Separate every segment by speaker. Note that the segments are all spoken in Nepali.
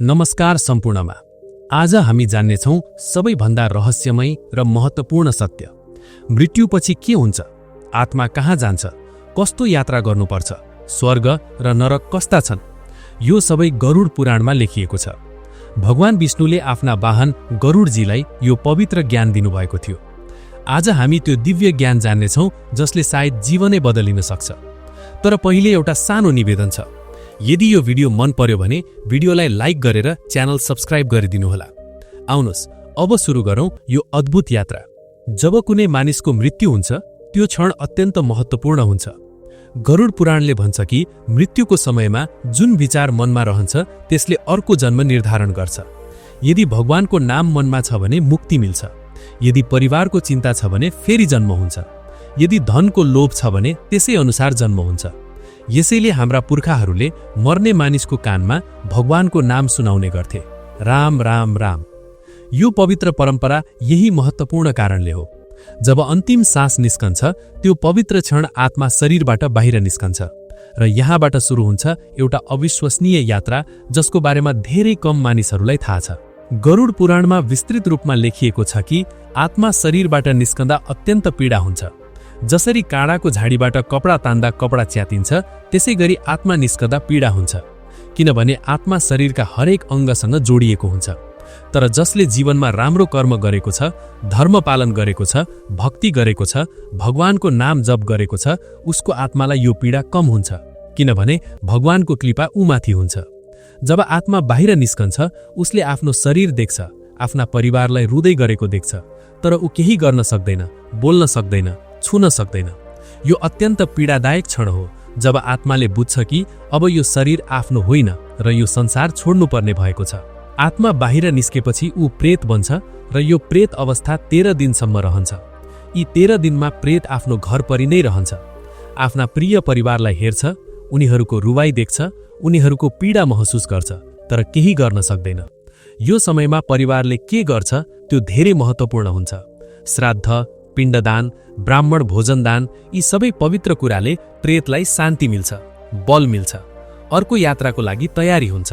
Speaker 1: नमस्कार सम्पूर्णमा। आज हामी जान्नेछौँ सबैभन्दा रहस्यमय र महत्त्वपूर्ण सत्य। मृत्युपछि के हुन्छ, आत्मा कहाँ जान्छ, कस्तो यात्रा गर्नुपर्छ, स्वर्ग र नरक कस्ता छन्, यो सबै गरुड पुराणमा लेखिएको छ। भगवान विष्णुले आफ्ना वाहन गरुडजीलाई यो पवित्र ज्ञान दिनुभएको थियो। आज हामी त्यो दिव्य ज्ञान जान्नेछौँ जसले सायद जीवनै बदलिन सक्छ। तर पहिले एउटा सानो निवेदन छ। यदि यो भिडियो मन पर्यो भने भिडियोलाई लाइक गरेर च्यानल सब्स्क्राइब गरिदिनुहोला। आउनुहोस् अब सुरु गरौँ यो अद्भुत यात्रा। जब कुनै मानिसको मृत्यु हुन्छ त्यो क्षण अत्यन्त महत्त्वपूर्ण हुन्छ। गरुड पुराणले भन्छ कि मृत्युको समयमा जुन विचार मनमा रहन्छ त्यसले अर्को जन्म निर्धारण गर्छ। यदि भगवानको नाम मनमा छ भने मुक्ति मिल्छ। यदि परिवारको चिन्ता छ भने फेरि जन्म हुन्छ। यदि धनको लोभ छ भने त्यसै अनुसार जन्म हुन्छ। यसैले हाम्रा पुर्खाहरूले मर्ने मानिसको कानमा भगवानको नाम सुनाउने गर्थे, राम राम राम। यो पवित्र परम्परा यही महत्त्वपूर्ण कारणले हो। जब अन्तिम सास निस्कन्छ त्यो पवित्र क्षण आत्मा शरीरबाट बाहिर निस्कन्छ र यहाँबाट सुरु हुन्छ एउटा अविश्वसनीय यात्रा जसको बारेमा धेरै कम मानिसहरूलाई थाहा छ। गरुड पुराणमा विस्तृत रूपमा लेखिएको छ कि आत्मा शरीरबाट निस्कँदा अत्यन्त पीडा हुन्छ। जसरी काँडाको झाडीबाट कपडा तान्दा कपडा च्यातिन्छ त्यसै गरी आत्मा निस्कँदा पीडा हुन्छ, किनभने आत्मा शरीरका हरेक अङ्गसँग जोडिएको हुन्छ। तर जसले जीवनमा राम्रो कर्म गरेको छ, धर्म पालन गरेको छ, भक्ति गरेको छ, भगवानको नाम जप गरेको छ, उसको आत्मालाई यो पीडा कम हुन्छ, किनभने भगवानको कृपा उमाथि हुन्छ। जब आत्मा बाहिर निस्कन्छ उसले आफ्नो शरीर देख्छ, आफ्ना परिवारलाई रुँदै गरेको देख्छ, तर ऊ केही गर्न सक्दैन, बोल्न सक्दैन, छुन सक्दैन। यो अत्यन्त पीडादायक क्षण हो जब आत्माले बुझ्छ कि अब यो शरीर आफ्नो होइन र यो संसार छोड्नुपर्ने भएको छ। आत्मा बाहिर निस्केपछि ऊ प्रेत बन्छ र यो प्रेत अवस्था 13 दिनसम्म रहन्छ। यी 13 दिनमा प्रेत आफ्नो घर परि नै रहन्छ। आफ्ना प्रिय परिवारलाई हेर्छ, उनीहरूको रुवाई देख्छ, उनीहरूको पीडा महसुस गर्छ, तर केही गर्न सक्दैन। यो समयमा परिवारले के गर्छ त्यो धेरै महत्त्वपूर्ण हुन्छ। श्राद्ध, पिण्डदान, ब्राह्मण भोजनदान, यी सबै पवित्र कुराले प्रेतलाई शान्ति मिल्छ, बल मिल्छ, अर्को यात्राको लागि तयारी हुन्छ।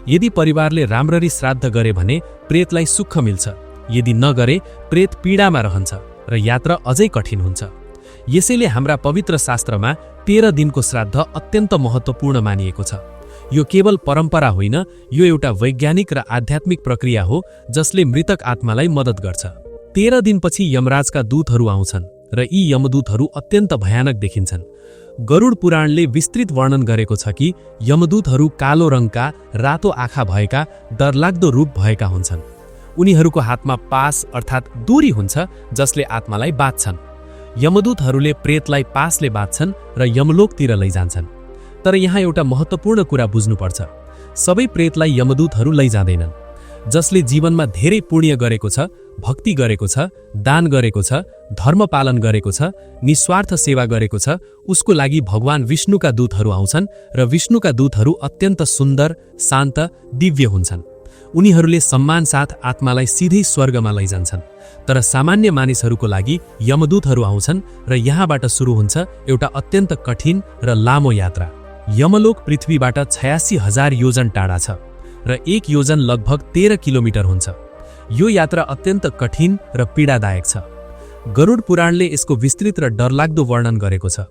Speaker 1: यदि परिवारले राम्ररी श्राद्ध गरे भने प्रेतलाई सुख मिल्छ, यदि नगरे प्रेत पीडामा रहन्छ र यात्रा अझै कठिन हुन्छ। यसैले हाम्रा पवित्र शास्त्रमा 13 दिनको श्राद्ध अत्यन्त महत्त्वपूर्ण मानिएको छ। यो केवल परम्परा होइन, यो एउटा वैज्ञानिक र आध्यात्मिक प्रक्रिया हो जसले मृतक आत्मालाई मद्दत गर्छ। 13 दिनपछि यमराजका दूतहरू आउँछन् र यी यमदूतहरू अत्यन्त भयानक देखिन्छन्। गरुड पुराणले विस्तृत वर्णन गरेको छ कि यमदूतहरू कालो रङका, रातो आँखा भएका, डरलाग्दो रूप भएका हुन्छन्। उनीहरूको हातमा पास अर्थात् डोरी हुन्छ जसले आत्मालाई बाँध्छन्। यमदूतहरूले प्रेतलाई पासले बाँध्छन् र यमलोकतिर लैजान्छन्। तर यहाँ एउटा महत्त्वपूर्ण कुरा बुझ्नुपर्छ। सबै प्रेतलाई यमदूतहरू लैजाँदैनन्। जसले जीवनमा धेरै पुण्य गरेको छ, भक्ति गरेको छ, दान गरेको छ, धर्म पालन गरेको छ, निस्वार्थ सेवा गरेको छ, उसको लागि भगवान विष्णुका दूतहरू आउँछन् र विष्णुका दूतहरू अत्यन्त सुन्दर, शान्त, दिव्य हुन्छन्। उनीहरूले सम्मान साथ आत्मालाई सिधै स्वर्गमा लैजान्छन्। तर सामान्य मानिसहरूको लागि यमदूतहरू आउँछन् र यहाँबाट सुरु हुन्छ एउटा अत्यन्त कठिन र लामो यात्रा। यमलोक पृथ्वीबाट 86,000 योजन टाढा छ र 1 योजन लगभग 13 किलोमिटर हुन्छ। यो यात्रा अत्यन्त कठिन र पीडादायक छ। गरुड पुराणले यसको विस्तृत र डरलाग्दो वर्णन गरेको छ।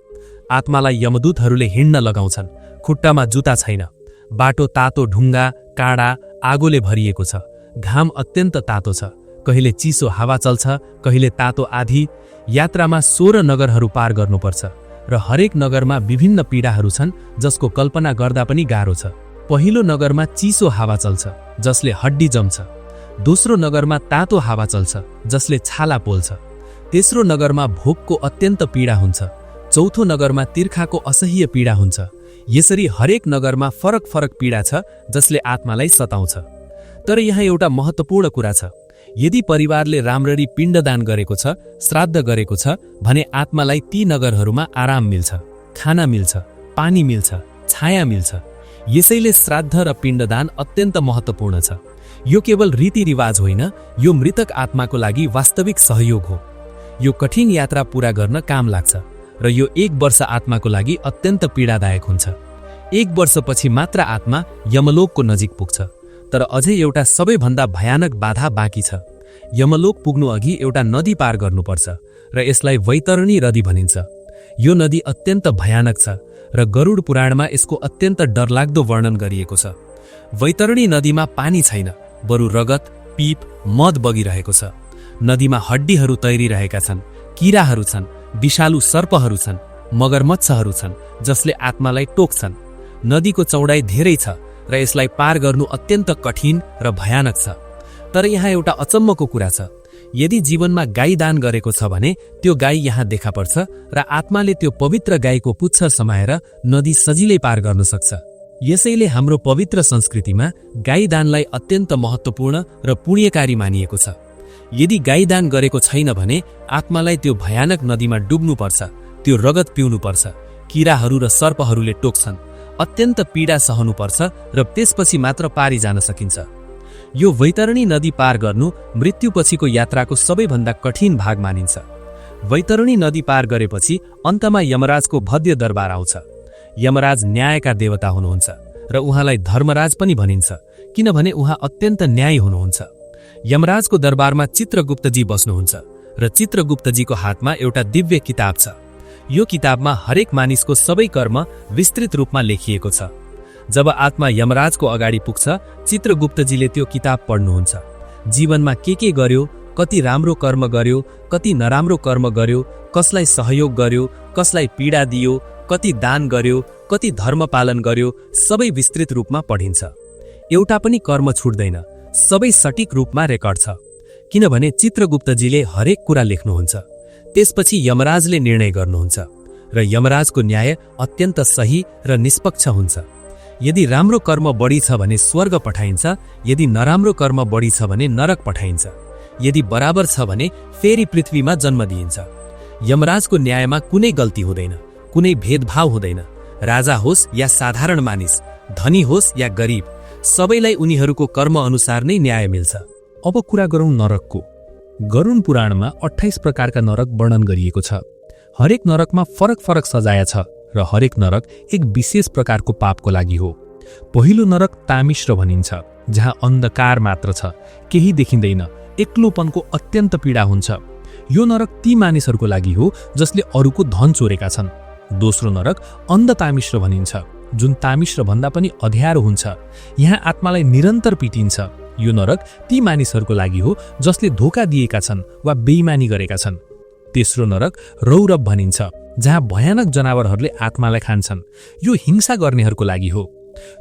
Speaker 1: आत्मालाई यमदूतहरूले हिँड्न लगाउँछन्। खुट्टामा जुत्ता छैन। बाटो तातो ढुङ्गा, काँडा, आगोले भरिएको छ। घाम अत्यन्त तातो छ। कहिले चिसो हावा चल्छ, कहिले तातो आधी। यात्रामा 16 नगरहरू पार गर्नुपर्छ र हरेक नगरमा विभिन्न पीडाहरू छन् जसको कल्पना गर्दा पनि गाह्रो छ। पहिलो नगरमा चिसो हावा चल्छ जसले हड्डी जम्छ। दोस्रो नगरमा तातो हावा चल्छ जसले छाला पोल्छ। तेस्रो नगरमा भोकको अत्यन्त पीडा हुन्छ। चौथो नगरमा तिर्खाको असह्य पीडा हुन्छ। यसरी हरेक नगरमा फरक फरक पीडा छ जसले आत्मालाई सताउँछ। तर यहाँ एउटा महत्त्वपूर्ण कुरा छ। यदि परिवारले राम्ररी पिण्डदान गरेको छ, श्राद्ध गरेको छ भने आत्मालाई ती नगरहरूमा आराम मिल्छ, खाना मिल्छ, पानी मिल्छ, छाया मिल्छ। यसैले श्राद्ध र पिण्डदान अत्यन्त महत्त्वपूर्ण छ। यो केवल रीतिरिवाज होइन, यो मृतक आत्माको लागि वास्तविक सहयोग हो। यो कठिन यात्रा पूरा गर्न काम लाग्छ र यो 1 वर्ष आत्माको लागि अत्यन्त पीडादायक हुन्छ। 1 वर्षपछि मात्र आत्मा यमलोकको नजिक पुग्छ। तर अझै एउटा सबैभन्दा भयानक बाधा बाँकी छ। यमलोक पुग्नु अघि एउटा नदी पार गर्नुपर्छ र यसलाई वैतरणी नदी भनिन्छ। यो नदी अत्यन्त भयानक छ र गरुड पुराणमा यसको अत्यन्त डरलाग्दो वर्णन गरिएको छ। वैतरणी नदीमा पानी छैन, बरु रगत, पीप, मद बगिरहेको छ। नदीमा हड्डीहरू तैरिरहेका छन्, किराहरू छन्, विषालु सर्पहरू छन्, मगरमच्छहरू छन् जसले आत्मालाई टोक्छन्। नदीको चौडाइ धेरै छ र यसलाई पार गर्नु अत्यन्त कठिन र भयानक छ। तर यहाँ एउटा अचम्मको कुरा छ। यदि जीवनमा गाई दान गरेको छ भने त्यो गाई यहाँ देखा पर्छ र आत्माले त्यो पवित्र गाईको पुच्छर समाएर नदी सजिलै पार गर्न सक्छ। यसैले हाम्रो पवित्र संस्कृतिमा गाई दानलाई अत्यन्त महत्त्वपूर्ण र पुण्यकारी मानिएको छ। यदि गाई दान गरेको छैन भने आत्मालाई त्यो भयानक नदीमा डुब्नुपर्छ, त्यो रगत पिउनुपर्छ, किराहरू र सर्पहरूले टोक्छन्, अत्यन्त पीडा सहनुपर्छ र त्यसपछि मात्र पारी जान सकिन्छ। यो वैतरणी नदी पार गर्नु मृत्युपछिको यात्राको सबैभन्दा कठिन भाग मानिन्छ। वैतरणी नदी पार गरेपछि अन्तमा यमराजको भव्य दरबार आउँछ। यमराज न्यायका देवता हुनुहुन्छ र उहाँलाई धर्मराज पनि भनिन्छ, किनभने उहाँ अत्यन्त न्यायी हुनुहुन्छ। यमराजको दरबारमा चित्रगुप्तजी बस्नुहुन्छ र चित्रगुप्तजीको हातमा एउटा दिव्य किताब छ। यो किताबमा हरेक मानिसको सबै कर्म विस्तृत रूपमा लेखिएको छ। जब आत्मा यमराजको अगाडि पुग्छ, चित्रगुप्तजीले त्यो किताब पढ्नुहुन्छ। जीवनमा के गर्यो, कति राम्रो कर्म गर्यो, कति नराम्रो कर्म गर्यो, कसलाई सहयोग गर्यो, कसलाई पीडा दियो, कति दान गर्यो, कति धर्म पालन गर्यो, सबै विस्तृत रूपमा पढिन्छ। एउटा पनि कर्म छुट्दैन, सबै सटिक रूपमा रेकर्ड छ, किनभने चित्रगुप्तजीले हरेक कुरा लेख्नुहुन्छ। त्यसपछि यमराजले निर्णय गर्नुहुन्छ र यमराजको न्याय अत्यन्त सही र निष्पक्ष हुन्छ। यदि राम्रो कर्म बढी छ भने स्वर्ग पठाइन्छ, यदि नराम्रो कर्म बढी छ भने नरक पठाइन्छ, यदि बराबर छ भने फेरि पृथ्वीमा जन्म दिइन्छ। यमराजको न्यायमा कुनै गल्ती हुँदैन, कुनै भेदभाव हुँदैन। राजा होस् या साधारण मानिस, धनी होस् या गरिब, सबैलाई उनीहरूको कर्म अनुसार नै न्याय मिल्छ। अब कुरा गरौँ नरकको। गरुड पुराणमा 28 प्रकारका नरक वर्णन गरिएको छ। हरेक नरकमा फरक फरक सजाय छ र हरेक नरक एक विशेष प्रकारको पापको लागि हो। पहिलो नरक तामिश्र भनिन्छ, जहाँ अन्धकार मात्र छ, केही देखिँदैन, एक्लोपनको अत्यन्त पीडा हुन्छ। यो नरक ती मानिसहरूको लागि हो जसले अरूको धन चोरेका छन्। दोस्रो नरक अन्ध तामिश्र भनिन्छ, जुन तामिश्र भन्दा पनि अँध्यारो हुन्छ। यहाँ आत्मालाई निरन्तर पिटिन्छ। यो नरक ती मानिसहरूको लागि हो जसले धोका दिएका छन् वा बेइमानी गरेका छन्। तेस्रो नरक रौरव भनिन्छ, जहाँ भयानक जनावरहरूले आत्मालाई खान्छन्। यो हिंसा गर्नेहरूको लागि हो।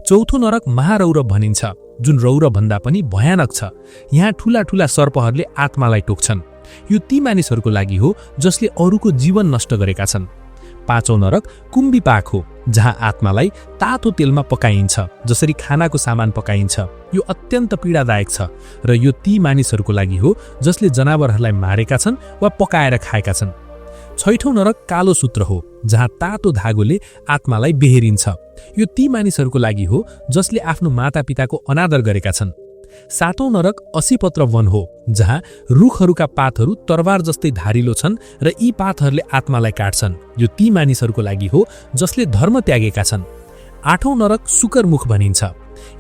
Speaker 1: चौथो नरक महारौरव भनिन्छ, जुन रौरव भन्दा पनि भयानक छ। यहाँ ठूला ठूला सर्पहरूले आत्मालाई टोक्छन्। यो ती मानिसहरूको लागि हो जसले अरूको जीवन नष्ट गरेका छन्। पाँचौं नरक कुम्भीपाक हो, जहाँ आत्मालाई तातो तेलमा पकाइन्छ, जसरी खानाको सामान पकाइन्छ। यो अत्यन्त पीडादायक छ र यो ती मानिसहरूको लागि हो जसले जनावरहरूलाई मारेका छन् वा पकाएर खाएका छन्। छैठौं नरक कालो सूत्र हो, जहाँ तातो धागोले आत्मालाई बेहेरिन्छ। यो ती मानिसहरूको लागि हो जसले आफ्नो मातापिताको अनादर गरेका छन्। सातौं नरक असीपत्र वन हो, जहाँ रुखहरूका पातहरू तरवार जस्तै धारिलो छन् र यी पातहरूले आत्मालाई काट्छन्। यो ती मानिसहरूको लागि हो जसले धर्म त्यागेका छन्। आठौं नरक शुकरमुख भनिन्छ,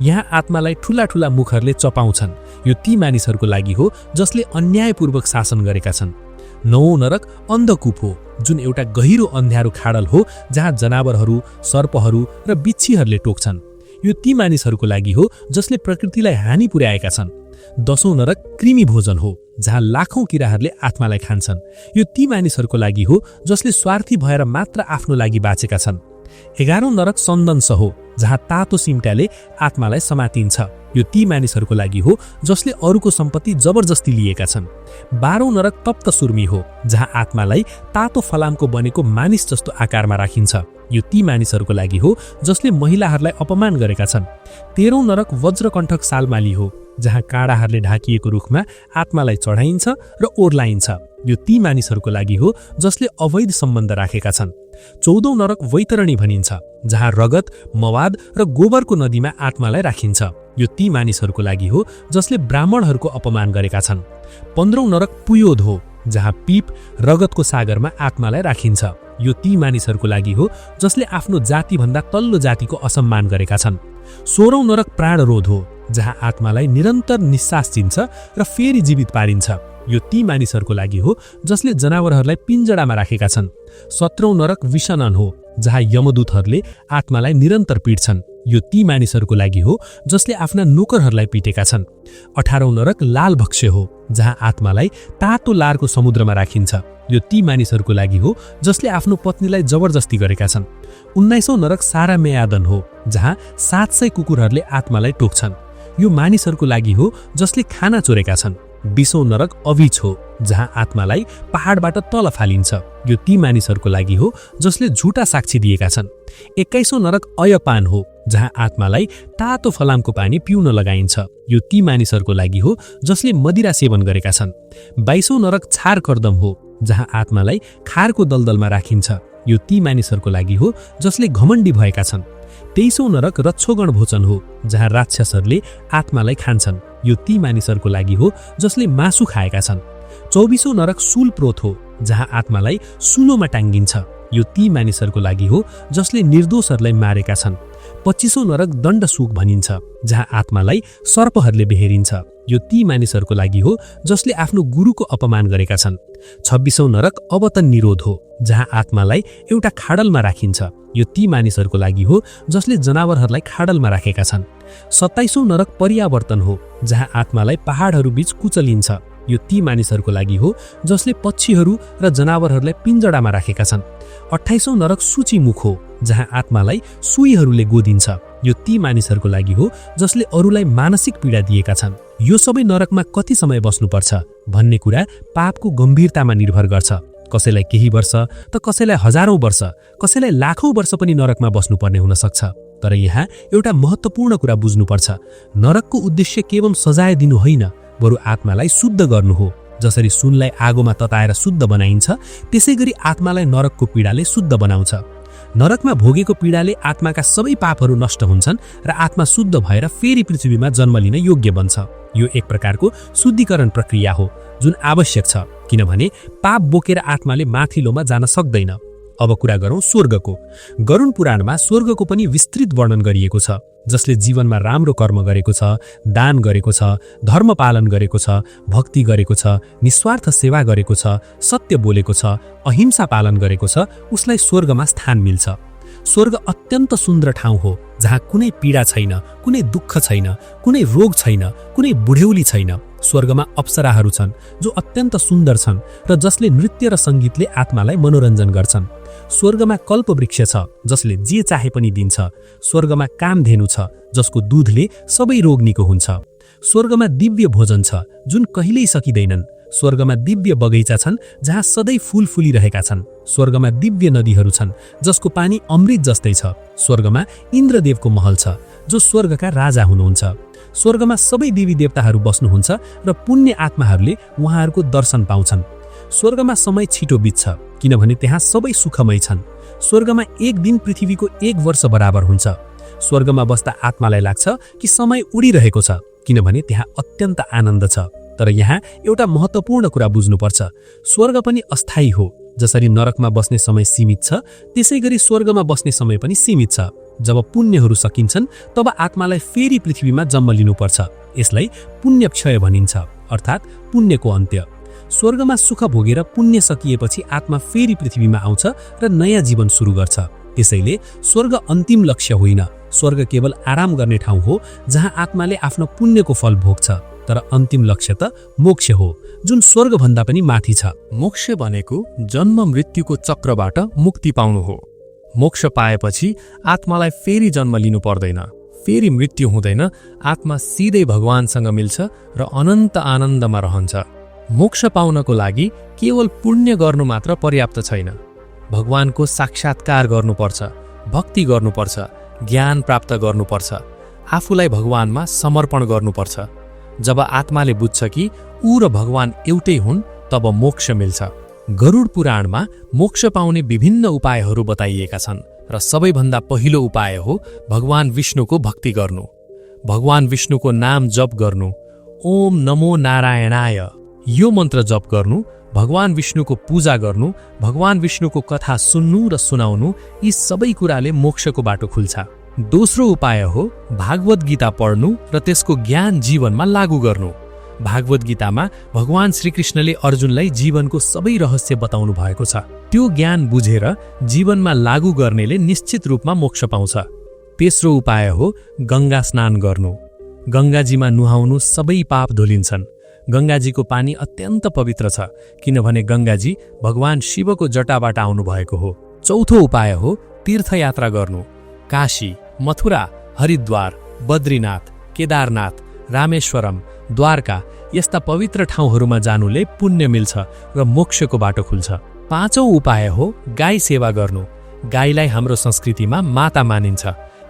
Speaker 1: यहाँ आत्मालाई ठूला ठूला मुखहरूले चपाउँछन्। यो ती मानिसहरूको लागि हो जसले अन्यायपूर्वक शासन गरेका छन्। नौौं नरक अन्धकूप हो, जुन एउटा गहिरो अन्ध्यारो खाडल हो, जहाँ जनावरहरू, सर्पहरू र बिच्छीहरूले टोक्छन्। यो ती मानिसहरूको लागि हो जसले प्रकृतिलाई हानि पुर्याएका छन्। 10औं नरक कृमि भोजन हो, जहाँ लाखौं किराहरूले आत्मालाई खान्छन्। यो ती मानिसहरूको लागि हो जसले स्वार्थी भएर मात्र आफ्नो लागि बाँचेका छन्। 11औं नरक सन्दंश हो, जहाँ तातो सिम्टाले आत्मालाई समातिन्छ। यो ती मानिसहरूको लागि हो जसले अरूको सम्पत्ति जबरजस्ती लिएका छन्। 12औं नरक तप्त सुर्मी हो, जहाँ आत्मालाई तातो फलामको बनेको मानिस जस्तो आकारमा राखिन्छ। यो ती मानिसहरूको लागि हो जसले महिलाहरूलाई अपमान गरेका छन्। 13औं नरक वज्रकण्ठक सालमाली हो, जहाँ काँडाहरूले ढाकिएको रुखमा आत्मालाई चढाइन्छ र ओर्लाइन्छ। यो ती मानिसहरूको लागि हो जसले अवैध सम्बन्ध राखेका छन्। 14औं नरक वैतरणी भनिन्छ, जहाँ रगत, मवाद र गोबरको नदीमा आत्मालाई राखिन्छ। यो ती मानिसहरूको लागि हो जसले ब्राह्मणहरूको अपमान गरेका छन्। 15औं नरक पुयोद हो, जहाँ पीप, रगतको सागरमा आत्मालाई राखिन्छ। यो ती मानिसहरूको लागि हो जसले आफ्नो जातिभन्दा तल्लो जातिको असम्मान गरेका छन्। 16औं नरक प्राणरोध हो, जहाँ आत्मालाई निरन्तर निश्वास चिन्छ र फेरि जीवित पारिन्छ। यो ती मानिसहरूको लागि हो जसले जनावरहरूलाई पिञ्जडामा राखेका छन्। 17औं नरक विषानन हो, जहाँ यमदूतहरूले आत्मालाई निरन्तर पिट्छन्। यो ती मानिसहरूको लागि हो जसले आफ्ना नोकरहरूलाई पिटेका छन्। 18औं नरक लाल भक्ष्य हो, जहाँ आत्मालाई तातो लारको समुद्रमा राखिन्छ। यो ती मानिसहरूको लागि हो जसले आफ्नो पत्नीलाई जबरजस्ती गरेका छन्। 19औं नरक सारा मेयादन हो, जहाँ 700 कुकुरहरूले आत्मालाई टोक्छन्। यो मानिसहरूको लागि हो जसले खाना चोरेका छन्। 20औं नरक अभिच हो, जहाँ आत्मालाई पहाडबाट तल फालिन्छ। यो ती मानिसहरूको लागि हो जसले झुटा साक्षी दिएका छन्। 21औं नरक अयपान हो, जहाँ आत्मालाई तातो फलामको पानी पिउन लगाइन्छ। यो ती मानिसहरूको लागि हो जसले मदिरा सेवन गरेका छन्। 22औं नरक छार कर्दम हो, जहाँ आत्मालाई खारको दलदलमा राखिन्छ। यो ती मानिसहरूको लागि हो जसले घमण्डी भएका छन्। 23औं नरक रक्षोगण भोजन हो, जहाँ राक्षसहरूले आत्मालाई खान्छन्। यो ती मानिसहरूको लागि हो जसले मासु खाएका छन्। 24औं नरक शूलप्रोत हो, जहाँ आत्मालाई सुलोमा टाङ्गिन्छ। यो ती मानिसहरूको लागि हो जसले निर्दोषहरूलाई मारेका छन्। 25औं नरक दण्डसुक भनिन्छ, जहाँ आत्मालाई सर्पहरूले बेहेरिन्छ। यो ती मानिसहरूको लागि हो जसले आफ्नो गुरुको अपमान गरेका छन्। 26औं नरक अवतन निरोध हो, जहाँ आत्मालाई एउटा खाडलमा राखिन्छ। यो ती मानिसहरूको लागि हो जसले जनावरहरूलाई खाडलमा राखेका छन्। 27औं नरक पर्यावर्तन हो, जहाँ आत्मालाई पहाडहरू बीच कुचलिन्छ। यो ती मानिसहरूको लागि हो जसले पक्षीहरू र जनावरहरूलाई पिञ्जडामा राखेका छन्। 28औं नरक सूचीमुख हो, जहाँ आत्मालाई सुईहरूले गोदिन्छ। यो ती मानिसहरूको लागि हो जसले अरूलाई मानसिक पीडा दिएका छन्। यो सबै नरकमा कति समय बस्नुपर्छ भन्ने कुरा पापको गम्भीरतामा निर्भर गर्छ। कसैलाई केही वर्ष त कसैलाई हजारौं वर्ष, कसैलाई लाखौं वर्ष पनि नरकमा बस्नुपर्ने हुन सक्छ। तर यहाँ एउटा महत्त्वपूर्ण कुरा बुझ्नुपर्छ। नरकको उद्देश्य केवल सजाय दिनु होइन, बरु आत्मालाई शुद्ध गर्नु हो। जसरी सुनलाई आगोमा तताएर शुद्ध बनाइन्छ, त्यसैगरी आत्मालाई नरकको पीडाले शुद्ध बनाउँछ। नरकमा भोगेको पीडाले आत्माका सबै पापहरू नष्ट हुन्छन् र आत्मा शुद्ध भएर फेरि पृथ्वीमा जन्म लिन योग्य बन्छ। यो एक प्रकारको शुद्धिकरण प्रक्रिया हो जुन आवश्यक छ, किनभने पाप बोकेर आत्माले माथिल्लोमा जान सक्दैन। अब कुरा गरौँ स्वर्गको। गरुड पुराणमा स्वर्गको पनि विस्तृत वर्णन गरिएको छ, जसले जीवनमा राम्रो कर्म गरेको छ, दान गरेको छ, धर्म पालन गरेको छ, भक्ति गरेको छ, निस्वार्थ सेवा गरेको छ, सत्य बोलेको छ, अहिंसा पालन गरेको छ, उसलाई स्वर्गमा स्थान मिल्छ। स्वर्ग अत्यन्त सुन्दर ठाउँ हो, जहाँ कुनै पीडा छैन, कुनै दुःख छैन, कुनै रोग छैन, कुनै बुढ्यौली छैन। स्वर्गमा अप्सराहरू छन् जो अत्यन्त सुन्दर छन् र जसले नृत्य र सङ्गीतले आत्मालाई मनोरञ्जन गर्छन्। स्वर्गमा कल्पवृक्ष छ जसले जे चाहे पनि दिन्छ। स्वर्गमा कामधेनु छ जसको दूधले सबै रोग निको हुन्छ। स्वर्गमा दिव्य भोजन छ जुन कहिल्यै सकिँदैनन्। स्वर्गमा दिव्य बगैँचा छन् जहाँ सधैँ फूल फुलिरहेका छन्। स्वर्गमा दिव्य नदीहरू छन् जसको पानी अमृत जस्तै छ। स्वर्गमा इन्द्रदेवको महल छ जो स्वर्गका राजा हुनुहुन्छ। स्वर्गमा सबै देवी देवताहरू बस्नुहुन्छ र पुण्य आत्माहरूले उहाँहरूको दर्शन पाउँछन्। स्वर्गमा समय छिटो बित्छ किनभने त्यहाँ सबै सुखमय छन्। स्वर्गमा एक दिन पृथ्वीको 1 वर्ष बराबर हुन्छ। स्वर्गमा बस्दा आत्मालाई लाग्छ कि समय उडिरहेको छ किनभने त्यहाँ अत्यन्त आनन्द छ। तर यहाँ एउटा महत्त्वपूर्ण कुरा बुझ्नुपर्छ। स्वर्ग पनि अस्थायी हो। जसरी नरकमा बस्ने समय सीमित छ, त्यसैगरी स्वर्गमा बस्ने समय पनि सीमित छ। जब पुण्यहरू सकिन्छन् तब आत्मालाई फेरि पृथ्वीमा जन्म लिनुपर्छ। यसलाई पुण्य क्षय भनिन्छ, अर्थात् पुण्यको अन्त्य। स्वर्गमा सुख भोगेर पुण्य सकिएपछि आत्मा फेरि पृथ्वीमा आउँछ र नयाँ जीवन सुरु गर्छ। त्यसैले स्वर्ग अन्तिम लक्ष्य होइन। स्वर्ग केवल आराम गर्ने ठाउँ हो जहाँ आत्माले आफ्नो पुण्यको फल भोग्छ। तर अन्तिम लक्ष्य त मोक्ष हो जुन स्वर्गभन्दा पनि माथि छ।
Speaker 2: मोक्ष भनेको जन्म मृत्युको चक्रबाट मुक्ति पाउनु हो। मोक्ष पाएपछि आत्मालाई फेरि जन्म लिनु पर्दैन, फेरि मृत्यु हुँदैन। आत्मा सिधै भगवानसँग मिल्छ र अनन्त आनन्दमा रहन्छ। मोक्ष पाउनको लागि केवल पुण्य गर्नु मात्र पर्याप्त छैन। भगवानको साक्षात्कार गर्नुपर्छ, भक्ति गर्नुपर्छ, ज्ञान प्राप्त गर्नुपर्छ, आफूलाई भगवानमा समर्पण गर्नुपर्छ। जब आत्माले बुझ्छ कि ऊ र भगवान एउटै हुन् तब मोक्ष मिल्छ। गरुड पुराणमा मोक्ष पाउने विभिन्न उपायहरू बताइएका छन् र सबैभन्दा पहिलो उपाय हो भगवान विष्णुको भक्ति गर्नु। भगवान विष्णुको नाम जप गर्नु। ओम नमो नारायणाय यो मन्त्र जप गर्नु, भगवान विष्णुको पूजा गर्नु, भगवान विष्णुको कथा सुन्नु र सुनाउनु, यी सबै कुराले मोक्षको बाटो खुल्छ। दोस्रो उपाय हो भागवत गीता पढ्नु र त्यसको ज्ञान जीवनमा लागू गर्नु। भागवत गीतामा भगवान श्रीकृष्णले अर्जुनलाई जीवनको सबै रहस्य बताउनु भएको छ। त्यो ज्ञान बुझेर जीवनमा लागू गर्नेले निश्चित रूपमा मोक्ष पाउँछ। तेस्रो उपाय हो गंगा स्नान गर्नु। गंगाजीमा नुहाउनु सबै पाप धुलिन्छन्। गंगाजीको पानी अत्यन्त पवित्र छ, किनभने गंगाजी भगवान शिवको जटाबाट आउनु भएको हो। चौथो उपाय हो तीर्थयात्रा गर्नु। काशी, मथुरा, हरिद्वार, बद्रीनाथ, केदारनाथ, रामेश्वरम, द्वारका यस्ता पवित्र ठाउँहरूमा जानुले पुण्य मिल्छ र मोक्षको बाटो खुल्छ। पाँचौं उपाय हो गाई सेवा गर्नु। गाईलाई हाम्रो संस्कृतिमा माता मानिन्छ।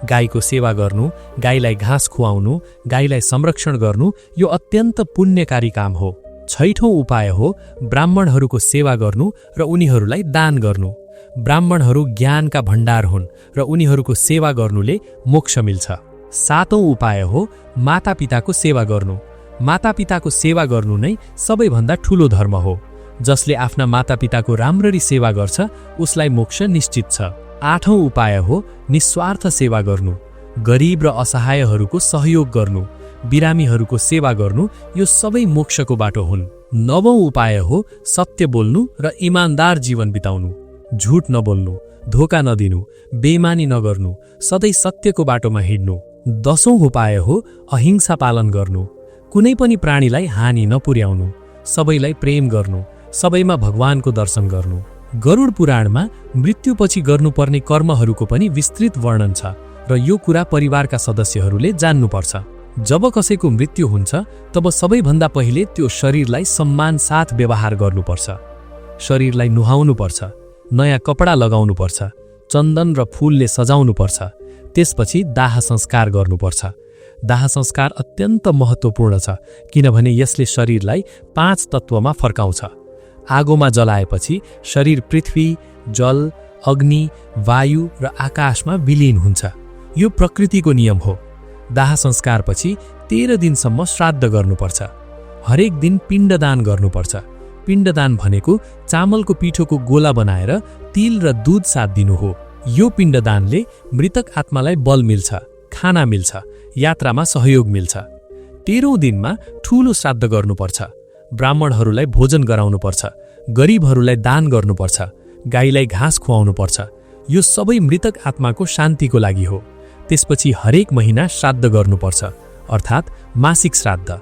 Speaker 2: गाईको सेवा गर्नु, गाईलाई घाँस खुवाउनु, गाईलाई संरक्षण गर्नु यो अत्यन्त पुण्यकारी काम हो। छैठौं उपाय हो ब्राह्मणहरूको सेवा गर्नु र उनीहरूलाई दान गर्नु। ब्राह्मणहरू ज्ञानका भण्डार हुन् र उनीहरूको सेवा गर्नुले मोक्ष मिल्छ। सातौं उपाय हो मातापिताको सेवा गर्नु। मातापिताको सेवा गर्नु नै सबैभन्दा ठूलो धर्म हो। जसले आफ्ना मातापिताको राम्ररी सेवा गर्छ उसलाई मोक्ष निश्चित छ। आठौं उपाय हो निस्वार्थ सेवा गर्नु। गरिब र असहायहरूको सहयोग गर्नु, बिरामीहरूको सेवा गर्नु यो सबै मोक्षको बाटो हुन्। नवौं उपाय हो सत्य बोल्नु र इमानदार जीवन बिताउनु। झुट नबोल्नु, धोका नदिनु, बेइमानी नगर्नु, सधैँ सत्यको बाटोमा हिँड्नु। दशौं उपाय हो अहिंसा पालन गर्नु। कुनै पनि प्राणीलाई हानि नपुर्याउनु, सबैलाई प्रेम गर्नु, सबैमा भगवानको दर्शन गर्नु। गरुड पुराणमा मृत्युपछि गर्नुपर्ने कर्महरूको पनि विस्तृत वर्णन छ र यो कुरा परिवारका सदस्यहरूले जान्नुपर्छ। जब कसैको मृत्यु हुन्छ तब सबैभन्दा पहिले त्यो शरीरलाई सम्मान साथ व्यवहार गर्नुपर्छ। शरीरलाई नुहाउनुपर्छ, नयाँ कपडा लगाउनुपर्छ, चन्दन र फूलले सजाउनुपर्छ। त्यसपछि दाह संस्कार गर्नुपर्छ। दाह संस्कार अत्यन्त महत्त्वपूर्ण छ, किनभने यसले शरीरलाई 5 तत्त्वमा फर्काउँछ। आगोमा जलाएपछि शरीर पृथ्वी, जल, अग्नि, वायु र आकाशमा विलीन हुन्छ। यो प्रकृतिको नियम हो। दाह संस्कारपछि 13 दिनसम्म श्राद्ध गर्नुपर्छ। हरेक दिन पिण्डदान गर्नुपर्छ। पिण्डदान भनेको चामलको पिठोको गोला बनाएर तिल र दूध साथ दिनु हो। यो पिण्डदानले मृतक आत्मालाई बल मिल्छ, खाना मिल्छ, यात्रामा सहयोग मिल्छ। 13औं दिनमा ठूलो श्राद्ध गर्नुपर्छ। ब्राह्मणहरूलाई भोजन गराउनुपर्छ, गरिबहरूलाई दान गर्नुपर्छ, गाईलाई घाँस खुवाउनुपर्छ। यो सबै मृतक आत्माको शान्तिको लागि हो। त्यसपछि हरेक महिना श्राद्ध गर्नुपर्छ, अर्थात् मासिक श्राद्ध।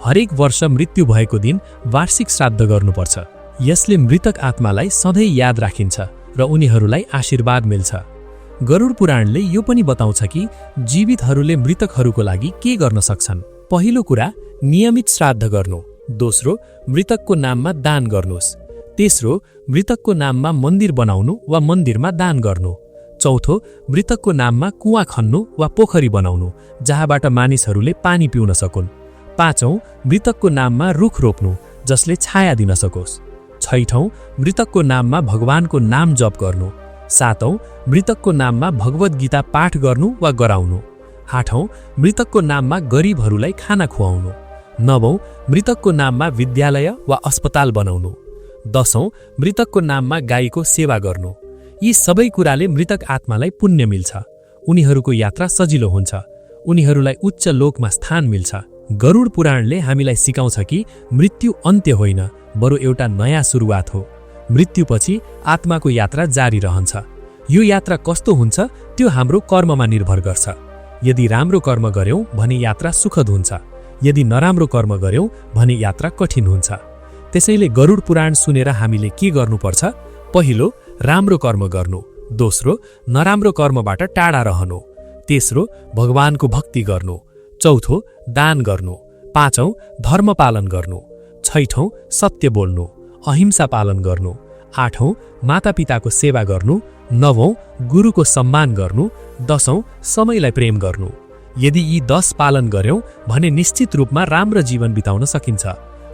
Speaker 2: हरेक वर्ष मृत्यु भएको दिन वार्षिक श्राद्ध गर्नुपर्छ। यसले मृतक आत्मालाई सधैँ याद राखिन्छ र उनीहरूलाई आशीर्वाद मिल्छ। गरुड पुराणले यो पनि बताउँछ कि जीवितहरूले मृतकहरूको लागि के गर्न सक्छन्। पहिलो कुरा नियमित श्राद्ध गर्नु। दोस्रो मृतकको नाममा दान गर्नुहोस्। तेस्रो मृतकको नाममा मन्दिर बनाउनु वा मन्दिरमा दान गर्नु। चौथो मृतकको नाममा कुवा खन्नु वा पोखरी बनाउनु जहाँबाट मानिसहरूले पानी पिउन सकुन्। पाँचौं मृतकको नाममा रुख रोप्नु जसले छाया दिन सकोस्। छैठौं मृतकको नाममा भगवानको नाम जप गर्नु। सातौं मृतकको नाममा भगवत गीता पाठ गर्नु वा गराउनु। आठौं मृतकको नाममा गरिबहरूलाई खाना खुवाउनु। नवौं मृतकको नाममा विद्यालय वा अस्पताल बनाउनु। दशौं मृतकको नाममा गाईको सेवा गर्नु। यी सबै कुराले मृतक आत्मालाई पुण्य मिल्छ। उनीहरूको यात्रा सजिलो हुन्छ। उनीहरूलाई उच्च लोकमा स्थान मिल्छ। गरुड पुराणले हामीलाई सिकाउँछ कि मृत्यु अन्त्य होइन, बरु एउटा नयाँ सुरुवात हो। मृत्युपछि आत्माको यात्रा जारी रहन्छ। यो यात्रा कस्तो हुन्छ त्यो हाम्रो कर्ममा निर्भर गर्छ। यदि राम्रो कर्म गर्यौं भने यात्रा सुखद हुन्छ। यदि नराम्रो कर्म गर्यौं भने यात्रा कठिन हुन्छ। त्यसैले गरुड पुराण सुनेर हामीले के गर्नुपर्छ? पहिलो राम्रो कर्म गर्नु। दोस्रो नराम्रो कर्मबाट टाढा रहनु। तेस्रो भगवानको भक्ति गर्नु। चौथो दान गर्नु। पाँचौं धर्म पालन गर्नु। छैठौं सत्य बोल्नु, अहिंसा पालन गर्नु। आठौं मातापिताको सेवा गर्नु। नवौं गुरुको सम्मान गर्नु। दशौं समयलाई प्रेम गर्नु। यदि यी 10 पालन गर्यौं भने निश्चित रूपमा राम्रो जीवन बिताउन सकिन्छ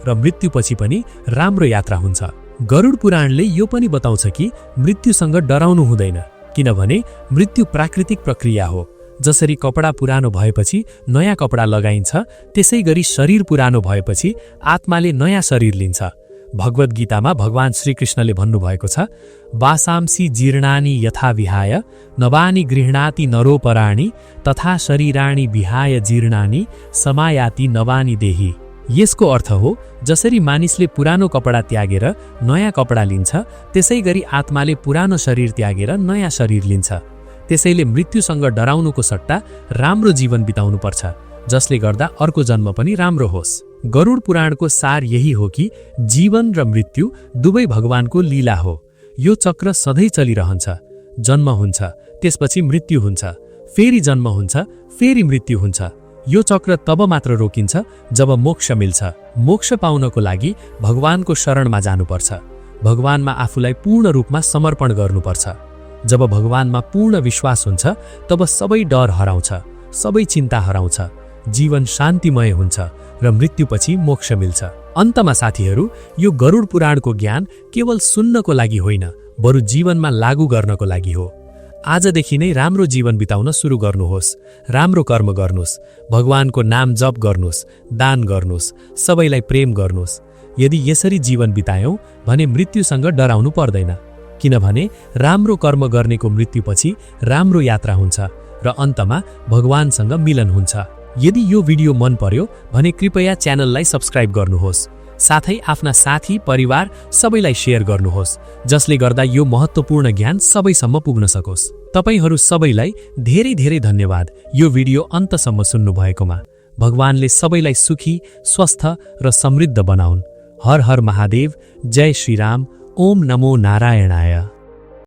Speaker 2: र मृत्युपछि पनि राम्रो यात्रा हुन्छ। गरुड पुराणले यो पनि बताउँछ कि मृत्युसँग डराउनु हुँदैन, किनभने मृत्यु प्राकृतिक प्रक्रिया हो। जसरी कपडा पुरानो भएपछि नयाँ कपडा लगाइन्छ, त्यसैगरी शरीर पुरानो भएपछि आत्माले नयाँ शरीर लिन्छ। भगवद् गीतामा भगवान श्रीकृष्णले भन्नुभएको छ, वासांसी जीर्णानि यथा विहाय नवानि गृह्णाति नरोपराणि तथा शरीराणि विहाय जीर्णानि समायाति नवानि देही। यसको अर्थ हो, जसरी मानिसले पुरानो कपडा त्यागेर नयाँ कपडा लिन्छ, त्यसै गरी आत्माले पुरानो शरीर त्यागेर नयाँ शरीर लिन्छ। त्यसैले मृत्युसँग डराउनुको सट्टा राम्रो जीवन बिताउनुपर्छ, जसले गर्दा अर्को जन्म पनि राम्रो होस्। गरुड पुराणको सार यही हो कि जीवन र मृत्यु दुवै भगवानको लीला हो। यो चक्र सधैँ चलिरहन्छ। जन्म हुन्छ, त्यसपछि मृत्यु हुन्छ, फेरि जन्म हुन्छ, फेरि मृत्यु हुन्छ। यो चक्र तब मात्र रोकिन्छ जब मोक्ष मिल्छ। मोक्ष पाउनको लागि भगवानको शरणमा जानुपर्छ। भगवानमा आफूलाई पूर्ण रूपमा समर्पण गर्नुपर्छ। जब भगवानमा पूर्ण विश्वास हुन्छ, तब सबै डर हराउँछ, सबै चिन्ता हराउँछ, जीवन शान्तिमय हुन्छ र मृत्युपछि मोक्ष मिल्छ। अन्तमा साथीहरू, यो गरुड पुराणको ज्ञान केवल सुन्नको लागि होइन, बरु जीवनमा लागू गर्नको लागि हो। आजदेखि नै राम्रो जीवन बिताउन सुरु गर्नुहोस्। राम्रो कर्म गर्नुहोस्, भगवानको नाम जप गर्नुहोस्, दान गर्नुहोस्, सबैलाई प्रेम गर्नुहोस्। यदि यसरी जीवन बितायौं भने मृत्युसँग डराउनु पर्दैन, किनभने राम्रो कर्म गर्नेको मृत्युपछि राम्रो यात्रा हुन्छ र अन्तमा भगवानसँग मिलन हुन्छ। यदि यो भिडियो मन पर्यो भने कृपया च्यानललाई सब्स्क्राइब गर्नुहोस्, साथै आफ्ना साथी परिवार सबैलाई शेयर गर्नुहोस्, जसले गर्दा यो महत्त्वपूर्ण ज्ञान सबैसम्म पुग्न सकोस्। तपाईहरू सबैलाई धेरै धेरै धन्यवाद यो भिडियो अन्तसम्म सुन्नु भएकोमा। भगवानले सबैलाई सुखी, स्वस्थ र समृद्ध बनाउन्। हर हर महादेव। जय श्रीराम। ओम नमो नारायणाय।